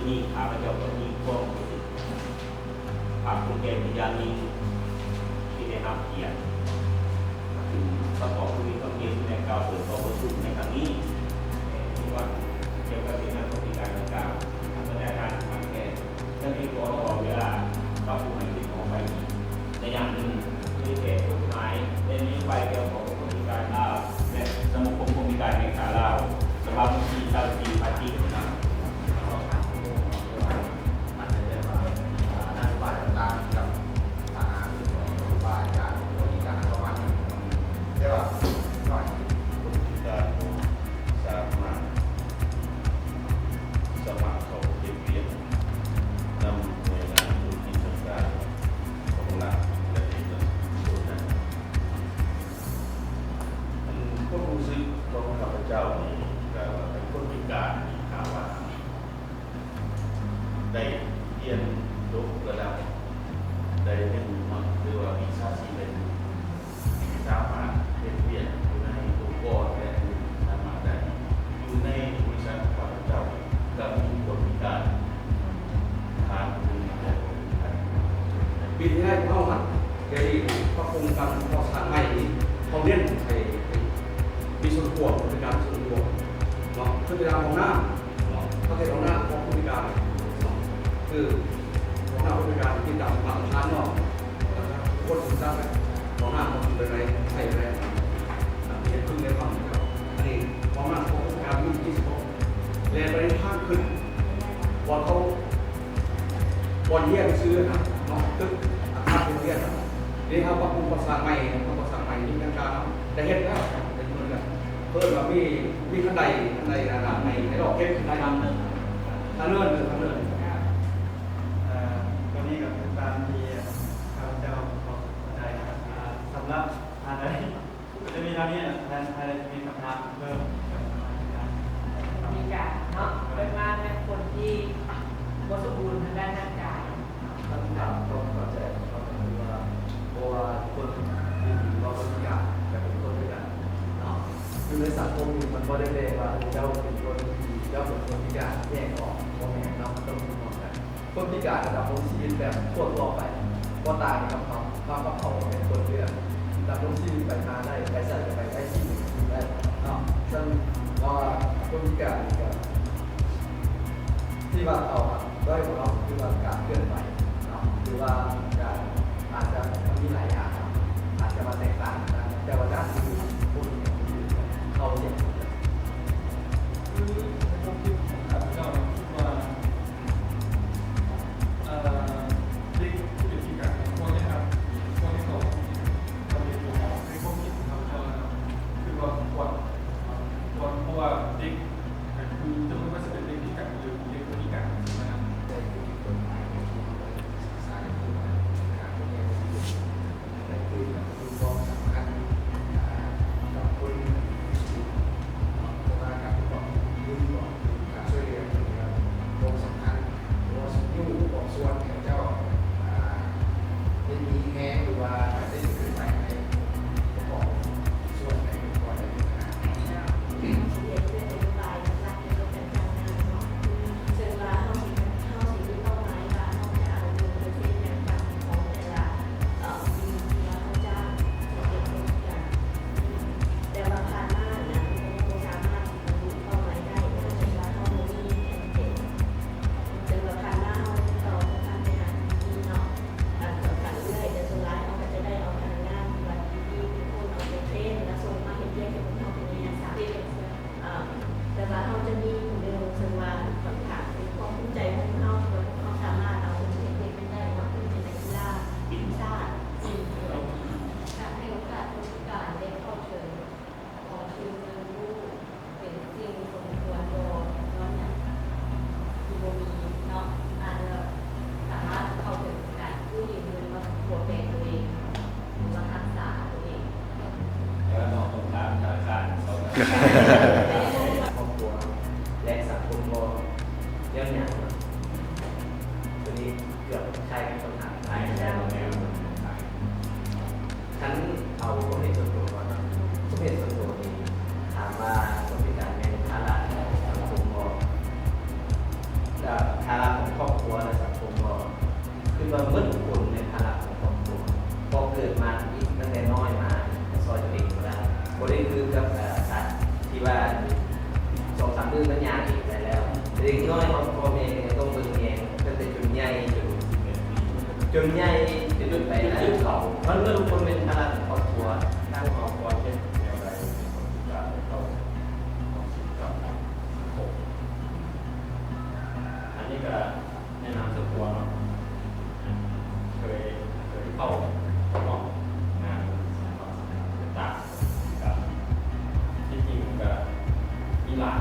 ນີ້ ຂ້າພະເຈົ້າກໍມີຄວາມຮູ້ສຶກພາກພູມໃຈເປັນຢ່າງຍິ່ງ ທີ່ໄດ້ຮັບກຽດ ຊຶ່ງປະກອບທະວີຄຳເພງ ແລະ ກ່າວເປີດກອງປະຊຸມໃນຄັ້ງນີ້ ທີ່ວ່າກ່ຽວກັບເສວະນາຄົນພິການດັ່ງກ່າວ ບັນດາທ່ານທັງແທ້ ທັງທີ່ຂໍເວລາປັບປຸງໃຫ້ເປັນອອກໄປອີກໄລຍະໜຶ່ງ ໂດຍແກ້ກົດໝາຍ ແລະ ນະໂຍບາຍກ່ຽວຂ້ອງກັບຄົນພິການລາວ ແລະ ສະມາຄົມຄົນພິການແຫ່ງຊາດລາວ ສະບັບວັນທີຊາວສີ່ ພະຈິກ ນະໂຍບາຍຕ່າງໆ ກັບ ອ່າ ນະໂຍບາຍຕ່າງໆ ກັບ ອ່າ ນະໂຍບາຍການບໍລິການປະມານນີ້ ແຕ່ວ່າໜ້ອຍ ຄົນພິການສາມາດສະໝັກເຂົ້າເຮັດວຽກນຳໜ່ວຍງານທຸລະກິດຕ່າງໆຂອງລັດ ແລະ ເອກະຊົນໄດ້. ອັນຄວາມຮູ້ສຶກຂອງຂ້າພະເຈົ້ານີ້ ກະວ່າເປັນຄົນພິການນີ້ ຖ້າວ່າ ໄດ້ຮຽນຈົບລະດັບໃດໜຶ່ງເນາະ ຫຼືວ່າວິຊາຊີບໃດໜຶ່ງ ສາມາດເຮັດວຽກຢູ່ໃນອົງກອນ ແລະ ສາມາດໄດ້ຢູ່ໃນບໍລິສັດຂອງຂ້າພະເຈົ້າ ກໍມີຄົນພິການຖານໜຶ່ງ ແລະ ຄົນພິການ. ປີທີ່ແລ້ວພວກເຮົາຫັ້ນ ໄດ້ປັບປຸງການກໍ່ສ້າງໃໝ່ນີ້ ເຮົາເນັ້ນໃຫ້ ໃຫ້ມີສ່ວນຮ່ວມ ບໍລິການສ່ວນຮ່ວມເນາະ ຄືເວລາຫ້ອງນ້ຳ ເນາະ ປະເພດຂອງນາຂອງຜູ້ພິການເນາະ ຄືຂອງນາຜູ້ພິການທີ່ຕາມມາດຕະຖານເນາະ ແລ້ວກໍທຸກຄົນຮູ້ຈັກແລ້ວ ຂອງນາມັນເປັນແບບໃດ ໃຊ້ແບບໃດ ເຮັດຄືນໃນຄວາມເຈົ້າ ອັນນີ້ຂອງນາຂອງຜູ້ພິການມີ ມີສະເພາະ ແລະ ປະເດັນທາງຂຶ້ນ ບ່ອນເຂົາ ບ່ອນຮຽນຊື່ຫັ້ນນະເນາະ ຕຶກອາຄານໂຮງຮຽນຫັ້ນ ເດ ເຮົາປັບປຸງກໍ່ສ້າງໃໝ່ ເຮົາກໍ່ສ້າງໃໝ່ ມີການການເນາະ ໄດ້ເຮັດແລ້ວ ເປັນເມືອງແລ້ວ ເພິ່ນວ່າມີ ມີຄັນໄດ ຄັນໄດອັນນັ້ນໃຫ້ ໃຫ້ລອກເກັບຂຶ້ນໄດ້ ທາງເນີນ ທາງເນີນ. ເອີ ຕົວນີ້ກໍຄືຕາມທີ່ຂ້າພະເຈົ້າຂໍເຂົ້າໃຈນະ ອ່າ ສຳລັບ ອ່າ ໄດ້ ກໍຈະມີເທົ່ານີ້ ທ່ານ ທ່ານມີຄຳຖາມເພີ່ມ ມີການເນາະ ເພິ່ນວ່າແມ່ນຄົນທີ່ບໍ່ສົມບູນທາງດ້ານຮ່າງກາຍ. ຄຳຖາມຄວາມເຂົ້າໃຈຂອງເຮົາກໍຄືວ່າ ບໍ່ວ່າຄົນທີ່ເວົ້າເລື່ອງການ ກໍເປັນຄົນຄືກັນເນາະ ຢູ່ໃນສັງຄົມນີ້ມັນບໍ່ໄດ້ແບ່ງວ່າ ເຈົ້າເປັນຄົນດີ ເຈົ້າເປັນຄົນພິການ ແຍກອອກ ບໍ່ແມ່ນເນາະ ມັນຕ້ອງຢູ່ຮ່ວມກັນ. ຄົນພິການກໍດຳລົງຊີວິດແບບທົ່ວໆໄປ ບໍ່ຕ່າງກັບເຮົາ ເຮົາກັບເຂົາກໍເປັນຄົນຄືກັນ ດຳລົງຊີວິດໄປມາໄດ້ ໄປໃສກໍໄປໄດ້ ກິນຫຍັງກໍກິນໄດ້ເນາະ. ຊັ້ນວ່າຄົນພິການນີ້ກໍ ທີ່ວ່າເຂົາ ດ້ອຍກວ່າເຮົາ ຄືວ່າການເຄື່ອນໄຫວເນາະ ຫຼືວ່າການ ອາດຈະ ມັນມີຫຼາຍຢ່າງເນາະ ອາດຈະວ່າແຕກຕ່າງກັນ ແຕ່ວ່າດ້ານອື່ນໆ ເຂົາເຮັດ ຄືໃນຄວາມຄິດຂອງຂ້າພະເຈົ້າເນາະ ຄິດວ່າ ເອີ ເດັກທີ່ເປັນພິການ ຄວນໄດ້ຮັບ ຄວນໄດ້ເຂົ້າ ຄວນໄດ້ເຂົ້າໃນຄວາມຄິດຂອງຂ້າພະເຈົ້າເນາະ ຄືວ່າຄວນ ຄວນ ເພາະວ່າເດັກ ຄື ສະມຸດວ່າຊິເປັນເດັກພິການ ຫຼື ເດັກບໍ່ພິການ ໄດ້ເປັນກົດໝາຍທີ່ເຮົາໄດ້ສຶກສາ ໄດ້ຮູ້ມາ ການຮຽນ ແລະ ຄືນກັບຄວາມສຳຄັນ ອ່າ ກັບຄົນ ເພາະວ່າການປະກອບ ຫຼື ການຊ່ວຍເຫຼືອ ເປັນເລື່ອງສຳຄັນ ເພາະວ່າຊິຍູ້ພວກສ່ວນໃຫ້ເຈົ້າ ອ່າ ໄດ້ມີແຮງ ຫຼືວ່າໄດ້ເຄື່ອນໄຫວໃນປະກອບສ່ວນໃນອົງກອນໃດຂະໜາດນີ້. ເຊິ່ງວ່າເຮົາຊິ ເຮົາຊິມີເປົ້າໝາຍວ່າເຮົາຈະເອົາເງິນເປີເຊັນຫຍັງການຂອງແຕ່ລະ ເອີ ປີທີ່ວ່າເຮົາຈ້າງເປັນຄົນພິການ ແຕ່ວ່າຜ່ານມາຫັ້ນນະ ມັນກໍຍັງບໍ່ສາມາດຊິບັນລຸເປົ້າໝາຍໄດ້ ເນື່ອງຈາກວ່າເຮົາບໍ່ມີແຜນເກັບ ເຊິ່ງວ່າຜ່ານມາເຮົາຕິດຕໍ່ກັນໄປຫາ ດີໆ ເນາະ ອັນສຳຄັນເອື້ອຍ ແຕ່ສ່ວນຫຼາຍເຮົາກໍຈະໄດ້ເອົາພະນັກງານທີ່ວ່າດີໆ ເປັນຄົນເອົາໄປເທຣນ ແລ້ວສົ່ງມາເຮັດວຽກໃຫ້ພວກເຮົາເປັນໄລຍະສັ້ນ. ເອີ ແຕ່ວ່າເຮົາຈະມີຜູ້ໜຶ່ງ ເຊິ່ງວ່າຂ້ອນຂ້າງເປັນຄວາມພູມໃຈຂອງພວກເຮົາ ທີ່ວ່າພວກເຮົາສາມາດເອົາເພິ່ນໄປເຮັດວຽກໄດ້ເນາະ ເພິ່ນເປັນນັກກິລາທີມຊາດ ທີ່ ການໃຫ້ໂອກາດຄົນພິການໄດ້ເຂົ້າເຖິງຂອງທຶນເງິນກູ້ ເປັນສິ່ງສົມຄວນບໍ່? ຍ້ອນຫຍັງຄືບໍ່ມີເນາະ ອາດຈະສາມາດເຂົ້າເຖິງການກູ້ຢືມເງິນມາປົວແປງຕົວເອງ ຫຼືວ່າຮັກສາຕົວເອງ? ແຕ່ວ່າຕອບຄຳຖາມທາງການເຂົາ ຄອບຄົວ ແລະ ສັງຄົມບໍ່? ຍ້ອນຫຍັງ? ຕົວນີ້ເກືອບຄ້າຍກັບຄຳຖາມ ຄ້າຍກັນແລ້ວ. ຄັນເອົາຄວາມເຫັນສ່ວນຕົວກ່ອນເນາະ ຄວາມເຫັນສ່ວນຕົວນີ້ ຖາມວ່າຄົນພິການແມ່ນພາລະຂອງສັງຄົມບໍ່? ກໍພາລະ ມັນຍາກອີກໄປແລ້ວ. ເດັກນ້ອຍຂອງພໍ່ແມ່ກໍຍັງຕ້ອງເບິ່ງແຍງ ຕັ້ງແຕ່ຈົນໃຫຍ່ ຈົນ ຈົນໃຫຍ່ ຈົນໄປແລ້ວ. ມັນກໍທຸກຄົນເປັນພາລະຂອງຄອບຄົວ. ທາງຄອບຄົວເຮັດແນວໃດໃຫ້ຄົນພິການໄດ້ເຂົ້າເຖິງຄວາມສຸກກັບສັງຄົມ? ອັນນີ້ກໍແນະນຳສ່ວນຕົວເນາະ, ເຄີຍ ເຄີຍເຂົ້າຮ່ວມງານສະຖາບັນຕ່າງໆ ກໍທີ່ຈິງກໍມີຫຼາຍ